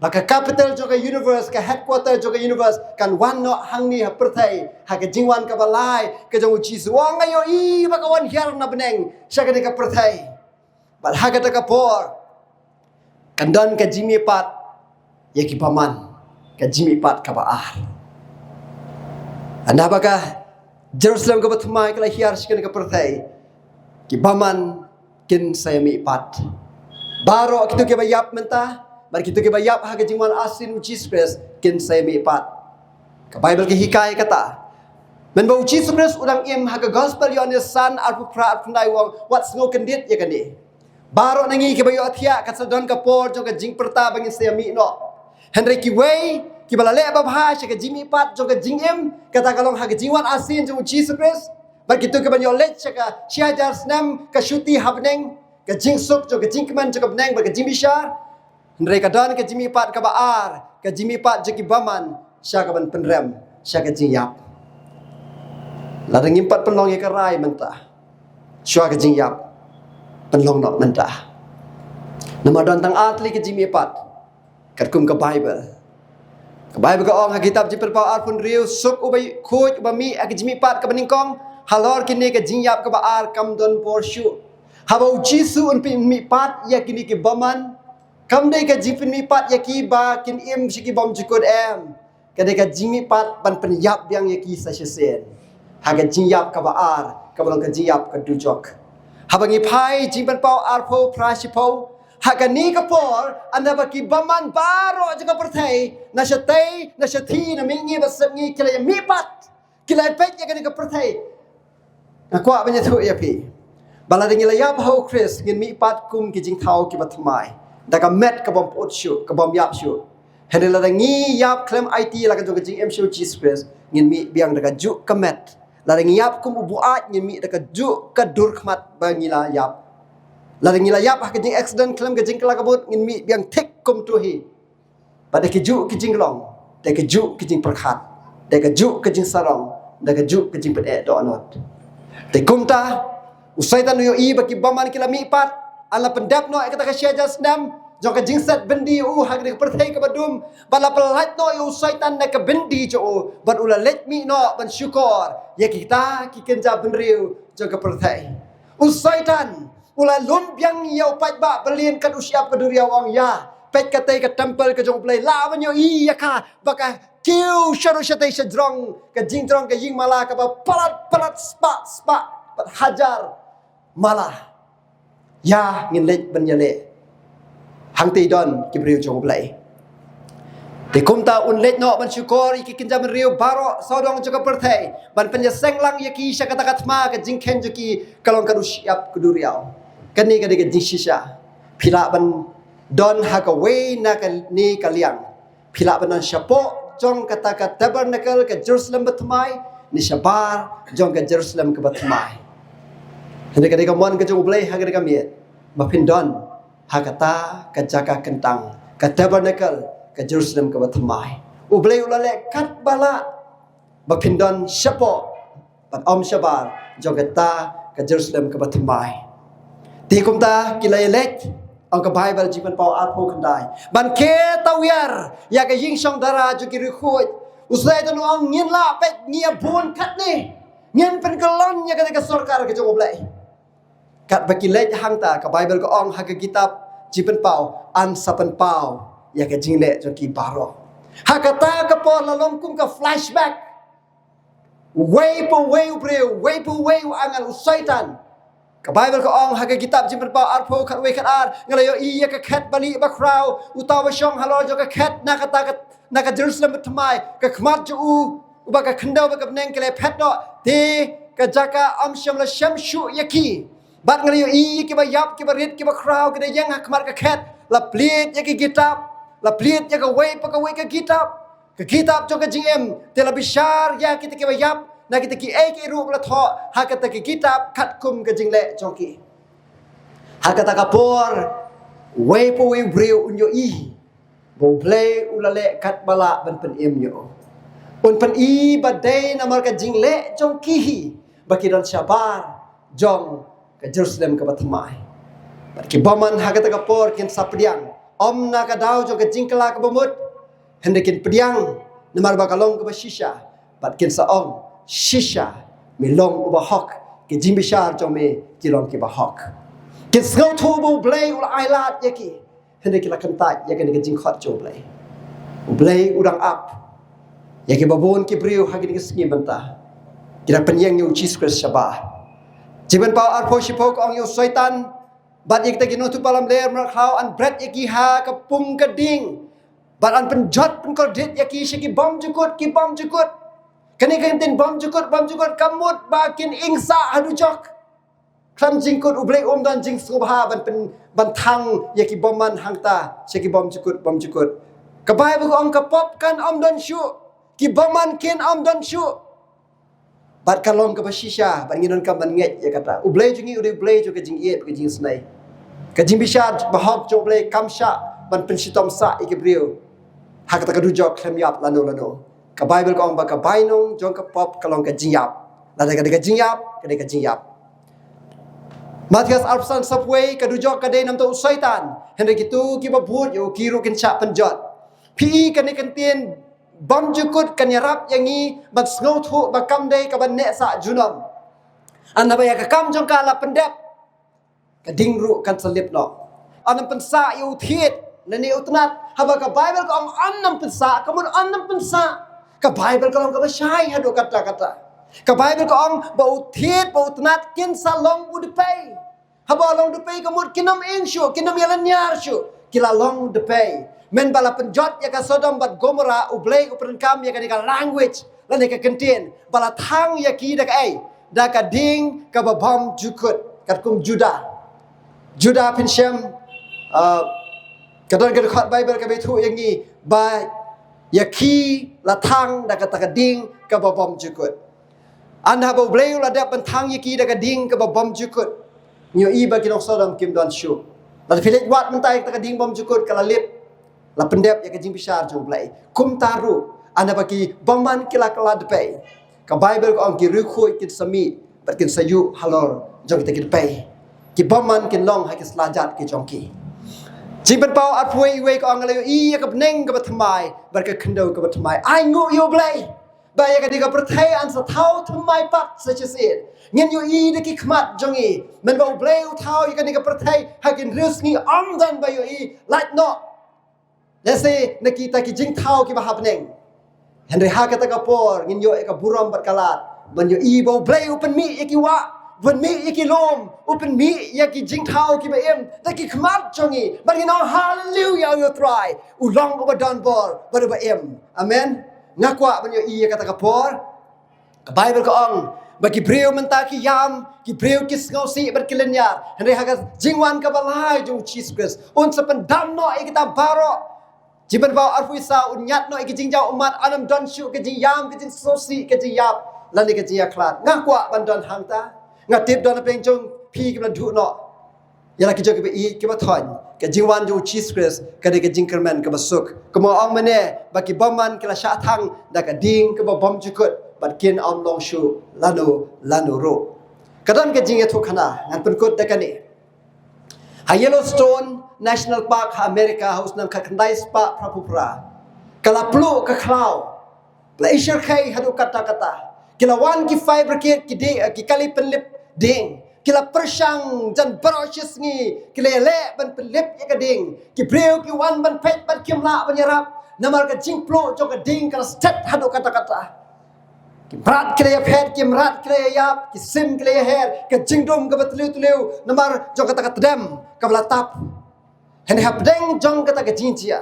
ba ka capital jong ka universe, ka headquarter jong ka universe, kan wan noh hangne ha pyrthei, ha ka jingwan kaba lai ka jong U Jisu. Ong, nga ïohi ba ka wan hiar na bneng sha kane ka pyrthei. Bad ha kata ka por kan don ka jingmihpat ïa ki bymman, ka jingmihpat kaba ar. Ynda ba ka Jerusalem kaba thymmai ka la hiar sha kane ka pyrthei, ki bymman kin sa ïamihpat. Baroh kito kiba ïap mynta bad kito kiba ïap ha ka jingwan arsien U Jisu Khrist kin sa ïamihpat. Ka Baibl ka hikai kata. Mynba U Jisu Khrist u dang im, ha ka Gospel Ïoannis san, arphew phra, arphew khyndai, u ong, wat sngew kyndit ïa kane. Baroh na ngi kiba ïohthiah, kan sa don ka por jong ka jingpyrta ba ngin sa ïamih noh. Hynrei kiwei kiba la leh babha sha ka jingmihpat jong ka jingim, kata ka long ha ka jingwan arsien jong U Jisu Khrist, bad kito kiba ïoh leit sha ka shi hajar snem ka shuti ha bneng, ka jingsuk jong ka jingkmen jong ka bneng bad ka jingbishar. Hynrei ka don ka jingmihpat kaba ar, ka jingmihpat jong ki bymman sha kaban pynrem sha ka jingïap. Lada ngim pat pynlong ïa ka rai mynta, shuwa ka jingïap, pynlong noh mynta. Namar don tang ar tylli ka jingmihpat katkum ka Baibl. Ka Baibl ka ong ha kitab Jingpynpaw arphew hynriew, suk uba khuid, uba mih ha ka jingmihpat kaba nyngkong. Halor kine ka jingïap kaba ar kam don bor shuh. Haba U Jisu un pynmihpat ïa kine ki bymman, kam dei ka jingpynmihpat ïa ki ba kin im sha ki bymjukut, em. Ka dei ka jingmihpat ban pynïap biang ïa ki sa shisien ha ka jingïap kaba ar, kaba long ka jingïap ka dujok. Haba ngi phai Jingpynpaw arphew phra, shiphew, ha kane ka por, ynda ba ki bymman baroh jong ka pyrthei, na shatei na shathie, na mihngi bad sepngi, ki la ïamihpat, ki la peit ïa kane ka pyrthei. Nga kwah ban ïathuh ïa phi ba lada ngi la ïap ha U Khrist, ngin mihpat kum ki jingthaw kiba thymmai, da ka met kabym pyut shuh, kabym ïap shuh. Hynrei lada ngi ïap khlem aiti la ka jong ka jingim sha U Jisu Khrist, ngin mih biang da kajuh ka met. Lada ngi ïap kum u buaid, ngin mih da kajuh ka dur khmat ba ngi la ïap. Lada ngi la ïap ha ka jingaccident khlem ka jingkylla ka bud, ngin mih biang thik kumto hi. Bad da kajuh ka jinglong, da kajuh ka jingpyrkhat, da kajuh ka jingsarong, da kajuh ka jingpyneh dohnud. Te kumta, u Soitan u ïohi ba ki bymman ki la mihpat, ynda la pyndep noh ïa kata ka shi hajar snem jong ka jingset byndi u ha kane ka pyrthei kaba dum, bad la pynlait noh ïa u Soitan na ka byndi jong u, bad u la leit mih noh ban shukor ïa kita ki kynja bynriew jong ka pyrthei. U Soitan u la lum biang ïa u paidbah ba lin kat u shyiap ka duriaw, u ong, ïa, peit, katei ka temple ka jong U Blei, lah ban ïohi ïa ka ba ka kiew shaduh shatei shajrong ka jingjrong ka ïing mala kaba palat palat spah spah pat hajar mala. Ïa, ngin leit ban ïaleh. Hangtei don ki briew jong U Blei. Te kumta un leit noh ban shukor ïa ki kynja bynriew baroh sawdong jong ka pyrthei, ban pynïaseng lang ïa ki sha kata ka thma, ka jingkheiñ jong ki ka long kat u shyiap ka duriaw. Kane ka dei ka jingshisha. Phi lah ban don ha kawei na kane ka liang. Phi lah ban don shapoh jong kata ka tabernacle, ka Jerusalem bathymmai, ne shabar jong ka Jerusalem kaba thymmai. Hynrei ka dei ka mon ka jong U Blei ha kane ka miet ba phin don ha kata ka jaka kyntang, ka tabernacle, ka Jerusalem kaba thymmai. U Blei u la leh katba lah ba phin don shapoh bad ym shabar jong kata ka Jerusalem kaba thymmai. Te kumta ki la ïaleit, ong ka Baibl, Jingpynpaw arphew khyndai, ban kiew tawiar ïa ka ïingshong dara jong ki riewkhuid. U Soitan u ong, ngin lah, peit, ngi ïa bun katne. Ngin pynkyllon ïa kata ka sorkar ka jong U Blei. Katba ki leit hangta, ka Baibl ka ong ha ka kitab Jingpynpaw, yn sa pynpaw ïa ka jingleh jong ki baroh. Ha kata ka por la long kum ka flashback. Uwei pa uwei u briew, uwei pa uwei u angel, u Soitan. Ka Baibl ka ong ha ka kitab Jingpynpaw arphew, khatwei khatar, nga la ïohi ïa ka khet balieh bakhraw, uta uba shong halor jong ka khet na kata ka, na ka Jerusalem bathymmai, ka khmat jong u, uba ka khyndew bad ka bneng ki la phet noh, te ka jaka ym shym la shem shuh ïa ki. Bad nga la ïohi ïa kiba ïap, kiba rit, kiba khraw, ki da ïeng ha khmat ka khet, la plied ïa ki kitab, la plied ïa kawei pa kawei ka kitab. Ka kitab jong ka jingim, te la bishar ïa kita kiba ïap na kita kiei kiei ruh ba la thoh ha kata ka kitab katkum ka jingleh jong ki. Ha kata ka por, uwei pa uwei u briew un ïohi ba U Blei u la leh katba lah ban pynim ïa u. Un pyni ba dei namar ka jingleh jong ki hi ba ki don shabar jong ka Jerusalem kaba thymmai. Bad ki bymman ha kata ka por kin sa pdiang, ym na ka daw jong ka jingkylla kaba mut, hynrei kin pdiang namar ba ka long kaba shisha. Bad kin sa ong, "Shisha, me long uba hok, ki jingbishar jong me ki long kiba hok." Kin sngewthuh ba U Blei u la ailad ïa ki. Hynrei ki la kyntait ïa kane ka jingkhot jong U Blei. U Blei u dang ap ïa kiba bun ki briew ha kine ki sngi mynta. Ki la pynïeng ïa U Jisu Khrist shabar. Jingpynpaw arphew shiphew ka ong ïa u Soitan bad ïa kita ki nongthoh ba lamler mrad khlaw, yn bret ïa ki ha ka pung ka ding. Bad yn pynjot pynkordit ïa ki sha ki bymjukut, ki bymjukut. Kane ka ktien bymjukut, bymjukut ka mut ba kin ïeng sah ha dujok. Khlem jingkut, U Blei um don jingsngewbha ban pyn, ban thang ïa ki bymman hangta sha ki bymjukut, bymjukut. Ka Baibl ka ong ka pop kan ym don shuh, ki bymman kin ym don shuh. Bad ka long kaba shisha, bad ngin donkam ban ngeit ïa kata. U Blei jong ngi u dei U Blei jong ka jingïeit, ka jingisynei. Ka jingbishar bahok jong U Blei kam shah ban pynshitom sah ïa ki briew ha kata ka dujok khlem ïap lano lano. Ka Baibl ka ong ba ka bainong jong ka pop ka long ka jingïap. Lada ka dei ka jingïap, ka dei ka jingïap. Mathaios arphew san, sawphew wei, ka dujok ka dei namar u Soitan. Hynrei kito kiba bud ïa u ki ruh kin shah pynjot. Phi i, kane ka ktien bymjukut kan ïarap ïa ngi ban sngewthuh ba kam dei kaba neh sah junom. Hynrei ba ïa ka kam jong ka la pyndep, ka ding ruh kan sa lip noh. Yn ym pynsah ïa u thied lane u tnat. Haba ka Baibl ka ong yn ym pynsah, ka mut yn ym pynsah. Ka Baibl ka long kaba shai haduh katta katta. Ka Baibl ka ong ba u thied, ba u tnat kin sa long u dpei. Haba long dpei ka mut kin ym ïeng shuh, kin ym ïalynñiar shuh, ki la long dpei. Mynba la pynjot ïa ka Sodom bad Gomorrah, U Blei u pyndonkam ïa kane ka language lane ka ktien ba la thang ïa ki da kaei? Da ka ding kaba bymjukut, katkum Judah. Judah, phin shem, uh, ka don ka dkhot Baibl kaba ïathuh ïa ngi ba ïa ki la thang da kata ka ding kaba bymjukut. Hynda haba U Blei u la dep ban thang ïa ki da ka ding kaba bymjukut, ngi ïohi ba ki nong Sodom kim don shuh. Lada phi leit wad mynta ïa kata ka ding bymjukut, ka la lip, la pyndep ïa ka jingbishar jong U Blei. Kumta ruh, hynda ba ki bymman ki la kylla dpei, ka Baibl ka ong ki riewkhuid kin sa mih bad kin sa ïuh halor jong kita ki dpei. Ki bymman kin long ha ki slajat ki jong ki. Jingpynpaw arphew wei ka ong, nga la ïohi ïa ka bneng kaba thymmai bad ka khyndew kaba thymmai. Ai nguh ïa U Blei ba ïa kane ka pyrthei yn sa thaw thymmai pat sa shisien. Ngin ïohi da ki khmat jong ngi mynba U Blei u thaw ïa kane ka pyrthei ha ki hynriew sngi, ym don ba ïohi lait noh. Lehse na kita ki jingthaw kiba ha bneng. Hynrei ha kata ka por ngin ïoh ïa ka burom bad ka lad ban ïohi ba U Blei u pynmih ïa ki wah, u pynmih ïa ki lum, u pynmih ïa ki jingthaw kiba im da ki khmat jong ngi. Bad ngin ong, "Haleluya, ïa U Trai, u long uba don bor bad uba im." Amen. Nga kwah ban ïohi ïa kata ka por. Ka Baibl ka ong ba ki briew mynta ki ïam, ki briew ki sngewsih bad ki lynñiar. Hynrei ha ka jingwan kaba lai jong U Jisu Khrist, un sa pyndam noh ïa kita baroh. Jingpynpaw arphew saw, un ñiad noh ïa ki jingjaw ummat, yn ym don shuh ka jingïam, ka jingsngewsih, ka jingïap lane ka jingïakhlad. Nga kwah ban don hangta. Nga tip don hapdeng jong phi kiba la duh noh. Ïa la ki jong kiba ïeit kiba thoiñ, ka jingwan jong U Jisu Khrist ka dei ka jingkyrmen kaba suk. Kumba ong mynne ba ki bymman ki la shah thang da ka ding kaba bymjukut bad kin ym long shuh lano lano ruh. Ka don ka jingïathuhkhana, ngan pynkut da kane. Ha Yellowstone National Park ha America ha u snem khatkhyndai spah phraphew phra, ka la pluh ka khlaw. La ishyrkhei haduh katta katta. Ki la wan ki fire brigade, ki ding, ki kali pynlip ding. Ki la pyrshang jan baroh shi sngi, ki la leh ban pynlip ïa ka ding. Ki briew ki wan ban peit bad kim lah ban ïarap. Namar ka jingpluh jong ka ding ka la stet haduh katta katta. Ki mrad ki la ïaphet, ki mrad ki la ïaïap, ki sim ki la ïaher, ka jingdum kaba tliw tliw, namar jong kata ka tdem kaba la tap. Hynrei hapdeng jong kata ka jingjia,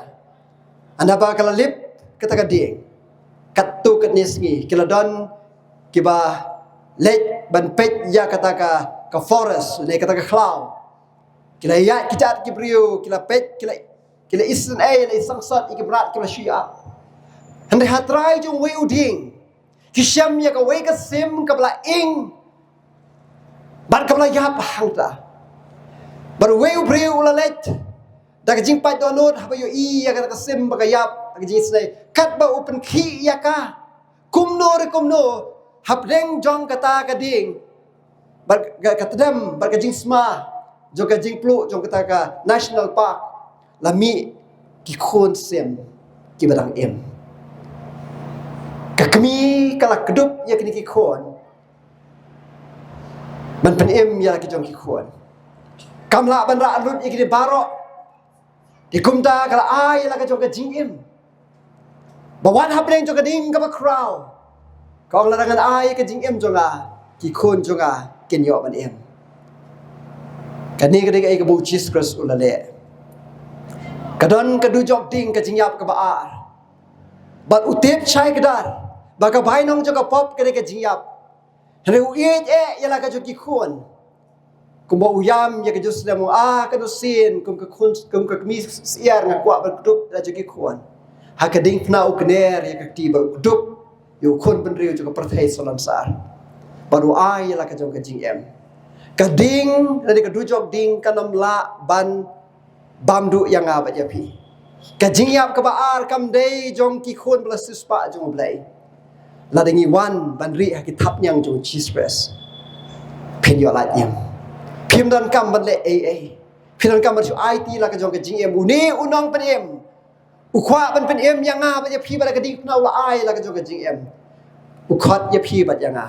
haba ka la lip kata ka ding, katto katne sngi ki la don kiba leit ban peit ïa kata ka, ka forest ne kata ka khlaw. Ki la ïaid ki jait ki briew, ki la peit, ki la, ki la isynei, la isangsot ïa ki mrad kiba la shu ïaïap. Hynrei ha trai jong uwei u dieng, ki shem ïa kawei ka sim kaba la ing bad kaba la ïap hangta. Bad uwei u briew u la leit da ka jingpait dohnud haba ïohi ïa kata ka sim ba ka ïap, da ka jingisynei. Katba u pynkhih ïa ka, kumno re kumno, hapdeng jong kata ka ding, bad ka, ka tdem, bad ka jingsma jong ka jingpluh jong kata ka national park, la mih ki khun sim kiba dang im. Ka kmie ka la kdup ïa kine ki khun ban pynim ïa la ki jong ki khun. Kam lah ban rah lut ïa kine baroh. Te kumta ka la ai ïa la ka jong ka jingim. Ba wan hapdeng jong ka ding kaba khraw, ka ong, lada ngan ai ka jingim jong nga, ki khun jong nga kin ïoh ban im. Kane ka dei kaei kaba u Jisu Khrist u la leh. Ka don ka dujok ding, ka jingïap kaba ar. Bad u tip shai kdar ba ka bainong jong ka pop ka dei ka jingïap. Hynrei u ïeit eh ïa la ka jong ki khun. Kumba u ïam ïa ka Jerusalem, u ong, ah, katno sien kum ka khun, kum ka kmie syiar nga kwah ban kdup ïa la jong ki khun. Ha ka diengphna u kner ïa ka kti bad u kdup ïa u khun bynriew jong ka pyrthei Salonsar. Bad u ai ïa la ka jong ka jingim. Ka ding, lane ka dujok ding, kan ym lah ban bam duh ïa nga bad ïa phi. Ka jingïap kaba ar kam dei jong ki khun ba la siewspah jong U Blei. Lada ngi wan ban rieh ha ki thapniang jong u Jisu Khrist, phin ïoh lait im. Phim donkam ban leh ei ei. Phin donkam ban shu aiti la ka jong ka jingim. Une u nongpynim u kwah ban pynim ïa nga bad ïa phi bad la ka diengphna u la ai la ka jong ka jingim. U khot ïa phi bad ïa nga.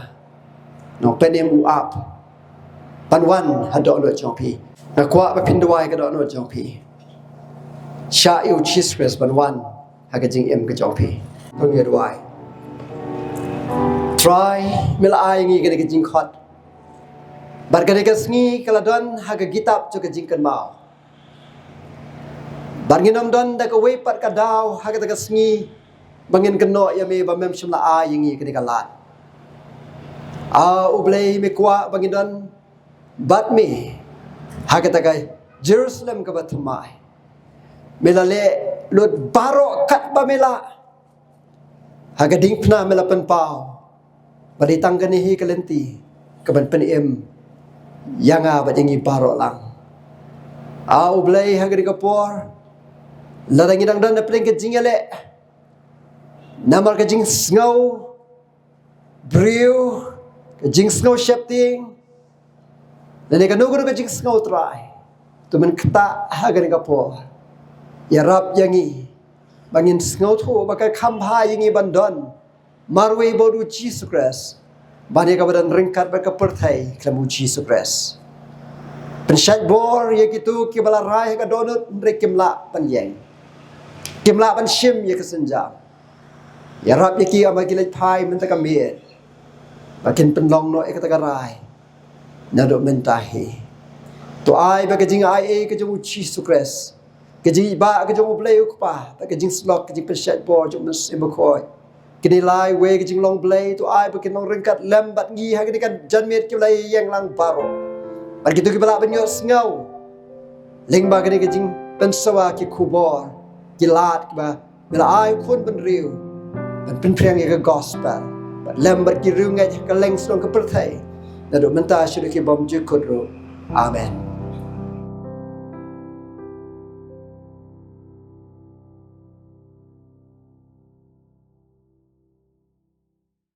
Nongpynim u ap ban wan ha dohnud jong phi. Nga kwah ba phin duwai ka dohnud jong phi. Shah ïa u Jisu Khrist ban wan ha ka jingim ka jong phi. Phin ïa duwai. Trai, me la ai ngi kane ka jingkhot. Bad kane ka sngi ka la don ha ka kitab jong ka jingkynmaw. Bad ngin ym don da kawei pat ka daw ha kata ka sngi ba ngin kynnoh ïa me ba mem shym la ai ïa ngi kane ka lad. A U Blei, me kwah ba ngin don bad me ha kata ka Jerusalem kaba thymmai. Me la leh lut baroh katba me lah. Ha ka diengphna me la pynpaw ba dei tang kane hi ka lynti kaban pynim ïa nga bad ïa ngi baroh lang. A U Blei, ha kane ka por, lada ngi dang don hapdeng ka jingïaleh namar ka jingsngew briew, ka jingsngew sheptieng, lane kano kano ka jingsngew, Trai, to men ktah ha kane ka por. Ïarap ïa ngi ba ngin sngewthuh ba ka kham bha ïa ngi ban don marwei bad u Jisu Khrist, ban ïa kaba don ryngkat bad ka pyrthei khlem u Jisu Khrist. Pynshait bor ïa kito kiba la rai ha ka dohnud hynrei kim lah ban ïeng, kim lah ban shim ïa ka sienjam. Ïarap ïa ki, ym ba ki leit phai mynta ka miet, ba kin pynlong noh ïa kata ka rai naduh mynta hi. To ai ba ka jingai ei ka jong u Jisu Khrist, ka jingïeit ba ka jong U Blei U Kpa, bad ka jingsyllok, ka jingpynshait bor jong U Mynsiem Bakhuid, kine lai wei ka jinglong Blei, to ai ba kin long ryngkat lem bad ngi ha kine ki janmiet kiba la ïeng lang baroh. Bad kito kiba lah ban ïohsngew lyngba kane ka jingpynsawa ki khubor, ki lad kiba me la ai u Khun bynriew ban pynphriang ïa ka gospel bad lem bad ki riewngeit ha kylleng shnong ka pyrthei, naduh mynta shaduh ki bymjukut ruh. Amen.